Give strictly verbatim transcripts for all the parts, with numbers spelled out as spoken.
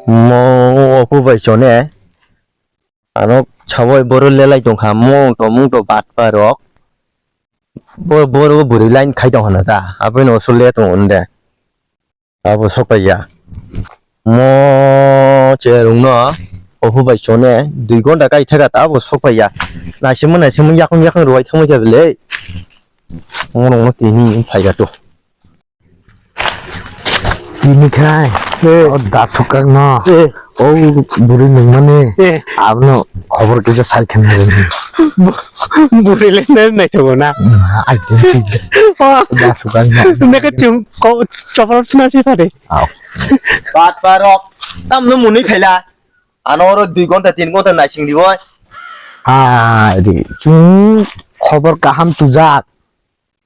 Mo opo bai chone. Ano sabo boro lelai tongkha, mung to, mung to batpa rok. Bo, boro bwrwi line khai tong hwnna ta. Aboni usul le tong hwnde. Abo sokpaiya. Mo cherung no opo bai chone dui gonta kai thaka ta abo sokpaiya. Naisingmo, naisingmo, yakung, yakung rwai thangma khe bele. Mo rong no tini phaiya to. Tini khai, eh, o da sukang no, eh, o buri nungmani, eh, abono khobor kisa sai khen nari. Bu-, buri le nai nai thogo na. Hmm, I think so. Oh. Da sukang no. Neka chung ko chopor chuna si phade. Au. Bat barok, tam no muni phaila. Ano oro dui gonta, tin gonta naising di boy. Ah, di, chung khobor kaham tujak.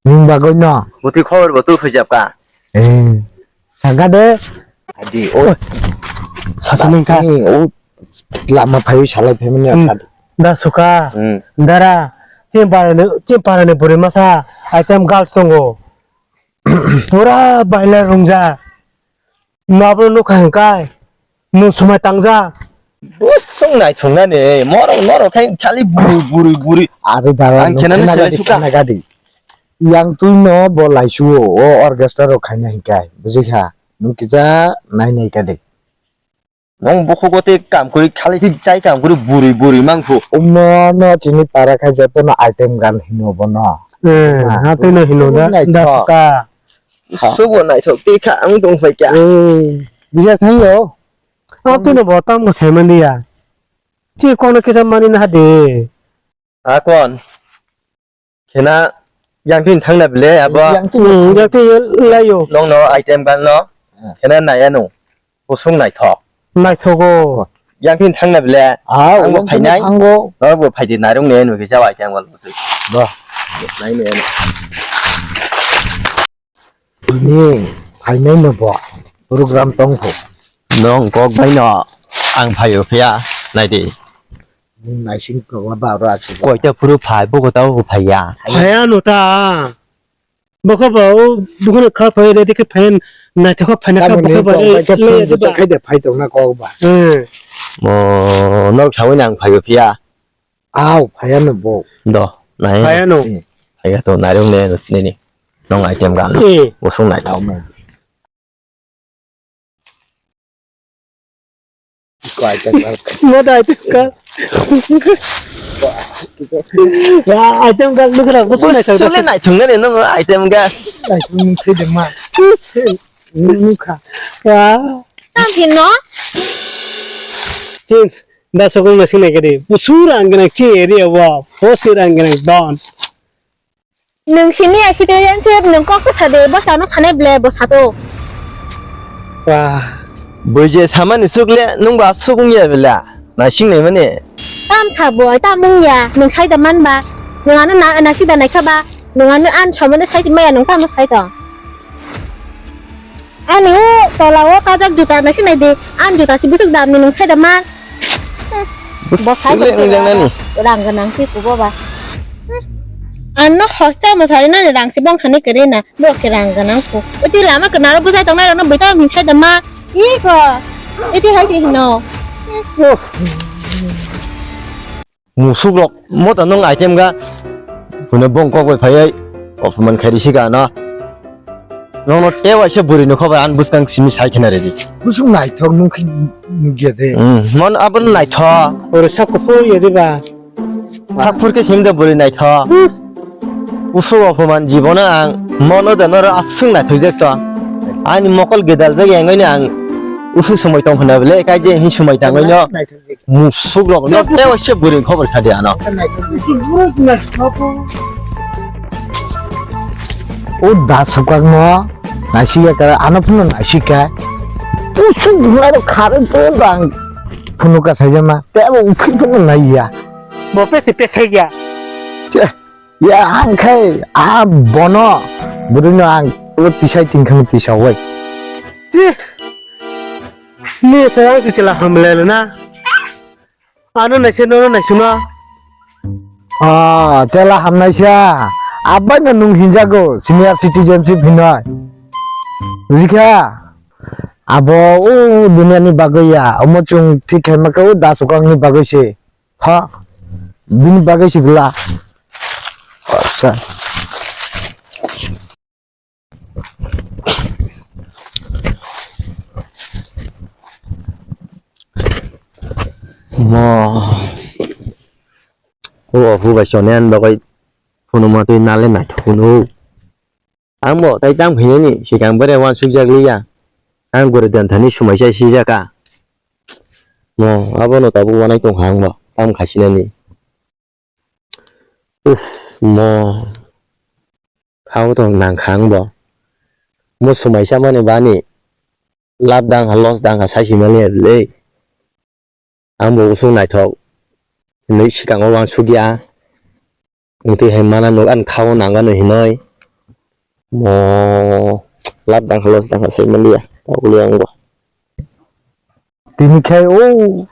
Nini bagwi no. Bwtwi khobor bo twi phaijak ka. Eh. Saka de. Adi, o. Sasa nang kha. Ni, o. Lama phaiwi salai phaimani. Hmm. Asadi. Da suka. Hmm. Dara. Chini parani, chini parani bwrwi masa item girls tongo. Pura baila rungja. Nabro nukha hwnkai. Nwng swmai tangjak. Bwswk naithoknani, morok norok khai khali buri, buri, buri. Ari dara ang khenani khena selai gadi, suka. Khena gadi. Yang twi no bo laisuo, o orchestra rok khaina hinkai, bujikha? Nwng kisa nai nai kadi. Nwng bukhugo tei kam kwrwi khali tei chai kam kwrwi buri, buri mangkhu. Omo no chini para khai joto no item gan hino bono. Eh, ha tei no hino da, da suka. Subo naithok tei kha ang tong phai kha. Eh, bisa thangyo. Ang twi no bo tam go sai man dia. Chi kono kisa mani na de. Akon. Khena yang tin thang na bele abo. Yang tin, hmm, yang tin layo. Nong no item gan no. Hmm. Khena naya no. Kusung naithok. Naithogo. Yang tin thang na bele. Ah, ang bo yang tin phainai. Thango. Bo phaidi narung ne no kisa item gan. Bo. Nai ne no. Ni phainai no bo program tong kho. Nong kok bai no ang phaio phiya nai di. Ni naising kok ba ro achi. Koi ta phuru phai bo ko ta ko phaiya. Phaiya no ta. Bo kho ba o bo kho kha phai re de khe phain nai ta kho phaina kha bo kho ba le ya de ba. Khai de phai tong na kok ba. Hmm. Mo nok sawi nang phaio phiya. Au, phaiya no bo. Do, nai. Phaiya no. Hmm. Phaiya to, nairung ne, nini. Nong item gan. Eh. Usung nai. Au, man. Ko item gan. Mo da item gan. Wa, item gan, nukra, usung nai. Usung nai thung ne, nong item gan. Ai, nung se de ma. Nukha. Wa. Tam phin no? Tin. Da sokol na sinai kadi. Busur ang gana chi area wa. Fosi ang gana don. Nung sini ya citizenship nung kok sa de, bo sa no sane ble, bo sa to. Wah. Boi je samani suk le, nung ba suk ung ya bela. Na sing nai mani. Tam sa bo, tam ung ya, nung sai da man ba. Nung ano na, na si da nai kha ba. Nung ano an sa mani sai maya nung tam sai to. Ani o tola o kajak juta nai si nai di. An juta si busuk dam ni nung sai da man. Bo sai le nung jang nani. Rang ganang si kubo ba. Ano hosta mo sari nani rang si bong khani kere na. Bo si rang ganang ku. Uti lama kenal bujai tong nai rano bita min sai da ma. Iko. Iti hai di hino. Musuk rok mo ta nung item ga. Hune bong kok bai phai ai. Ophuman khairi si ga no. Nong no te waisa buri no khobai an buskang simi sai khena ready. Busuk naithok nung khi nugya de. Hmm, mon abon naithok. Oro sak kuphur ya de ba. Sak phur khe sim de buri naithok. Usuk ophuman jibono ang mono de noro aswk naithok jak to. Ani mokol gedal jak yang oino ang usuk somoi tong khna bele kai je hin somoi tang oino. Musuk rok no te waisa buri khobor sadi ano. O da sukak no naisika kara ano phano naisika. Musuk rok khare to dang phunu ka sajama. Te abo uphir phano naiya. Bo pese pe thaiya. Ya ang khai a bono buri no ang o tisai tingkhang tisawai. Ni sarang si chela hamle na. Ano naise nono naisuna. Ah, chela hamnaisa. Abai no nung hinjago senior citizenship hinoi. Bujikha? Abo o duniani bagwi ya, omo chwng thik khaima khe o da swkangni bagwi se. Ha? Bini bagwi se bwla. Acha. Mo. O, o, bai chonai ang bagwi phunuma twi nale naithok phunu. Ang bo tai tang phainani sikang bere uansukjak liya. Ang gure dan thani sumaisa sijaka. Mo, abono tabuk uanai tongkha ang bo, tam khasinani. Uff, mo. Khao tong nangkha ang bo. Mo sumaisa mani bani. Lab dang ha, loss dang ha, sai simani le. Ang bo usung naithok hinwi sikango uansukya. Wngtwi hai mana nuk ani khao nangano hinwi. Mo lab dang ha, loss dang ha, sai manliya. Tabukle ang bo. Tini khai o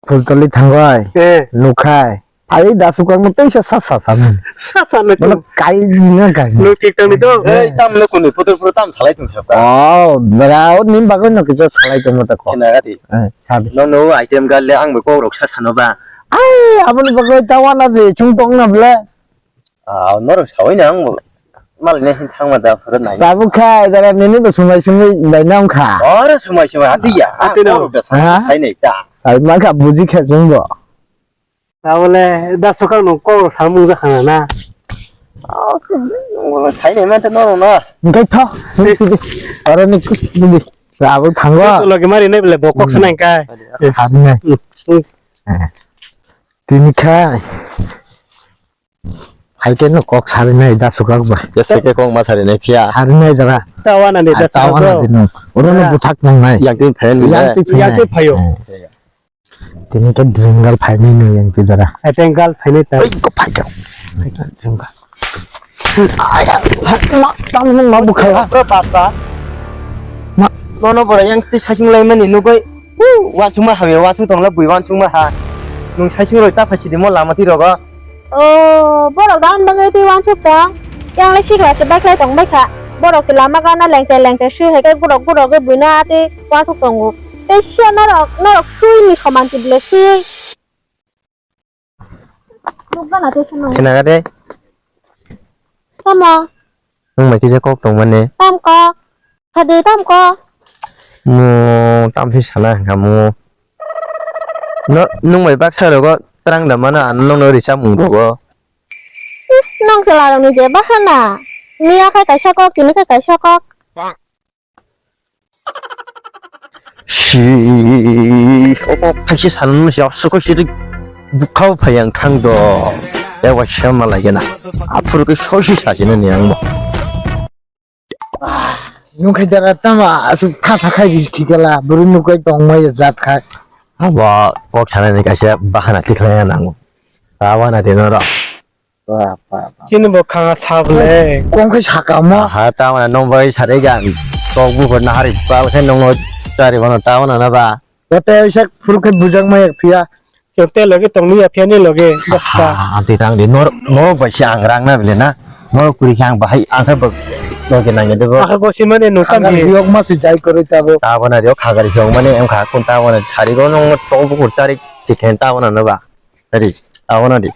Phultali thangbai. Eh. Nukhai. Ai da swkangno teisa sa sa sa. Sa sa no. Bono kai na kai. No thik tang ni to. Ei, tam no kuni putur putur tam salai tong thap ka. Oh, bra, o nim bagwi no kisa salai tong mo ta ko. Kena gati. Eh, sabi. No no item gal le ang bo kok rok sa sano ba. Ai, aboni bagwi ta wana de chung tong na ble. Ah, norok sawai na ang bo. Mal ne hin thang ma da phuru nai. Tabuk khai dara nini bo sumai sumai bai na wngkha. Oro sumai sumai hati ya. Hati no. Norok da sa sai nai ta. Sai ma kha buji khe chung bo. Tabole da sokang no kok samung ja khana na. Oh, sai nai ma ta norok no. Engkai tho. Oro ni kus di. Abo thango. Logi mari nai bole bo kok sanai kai. Thani nai. Hmm. Tini khai. Hai ke no kok sari nai da sukak ba. Jese ke kok ma sari nai phiya. Sari nai da. Tawa na ni da. Tawa na di no. Oro no buthak nang nai. Yang tin phayo ni. Yang tin phayo. Tini ke dringal phai nai no yang tin dara. Ai dringal phai nai ta. Ai ko phai ka. Dringal. Ai ma tam no ma bukhala. Bro papa. Ma. Nono bora yang tin sasing lai mani nugoi. Wansukma hamya, wansuk tongla bui wansukma ha. Nwng saisung roi ta phai sidi mo lama twi rogo. O, borok da ang bagwi twi wansuk tong. Yang le sikla se bai khlai tong bai kha. Borok se lama gana lengchai lengchai sui hai khe borok borok gwi buino atwi wansuk tongo. Tei sia norok, norok sui ni soman tibile sui. Nukjana tei phano. Khena kha de. Tamo? Nwng bai kisa kok tong mane. Tam kok? Khadi tam kok? Mo tam si sana hwnkha mo. No, nwng bai baksa rogo twrang da mana ano nwng no risa mung rogo. Ih, nwng chwla rok ni je bahana. Miya khai kaisa kok, tini khai kaisa kok. Si, o kok thaisi sanani si aswk khe siri bukha phai ang thang do. Ewa sema lai gana. Aphuru khe sosi sajina ni ang bo. Nung khai dara tama aswk kha kha khai bi khikala buru nukai tong mai jat kha. Abo kok sanani kaisa bahana tikhlai ang. Tawana de noro. Ba, ba, ba. Chini bo khanga sable. Kong khai saka mo. Aha, ta mana nong bai sare gan. Tok bu hor na hari ba khai nong no chari bano ta mana na ba. Bote isa phuru khai bujang ma yak phiya. Chok te loge tong ni ya phiya ni loge. Basta. Aha, anti tang di nor, nor bai si ang rang na bile na. Nor kuri khang bahai ang khai bo loge nang de bo. Aha go si mane nung kam di. Yok ma si jai kori ta bo. Ta mana rio khagari jong mane em kha kun ta mana sari go nong tok bu hor chari chicken ta mana na ba. Ari, ta mana di.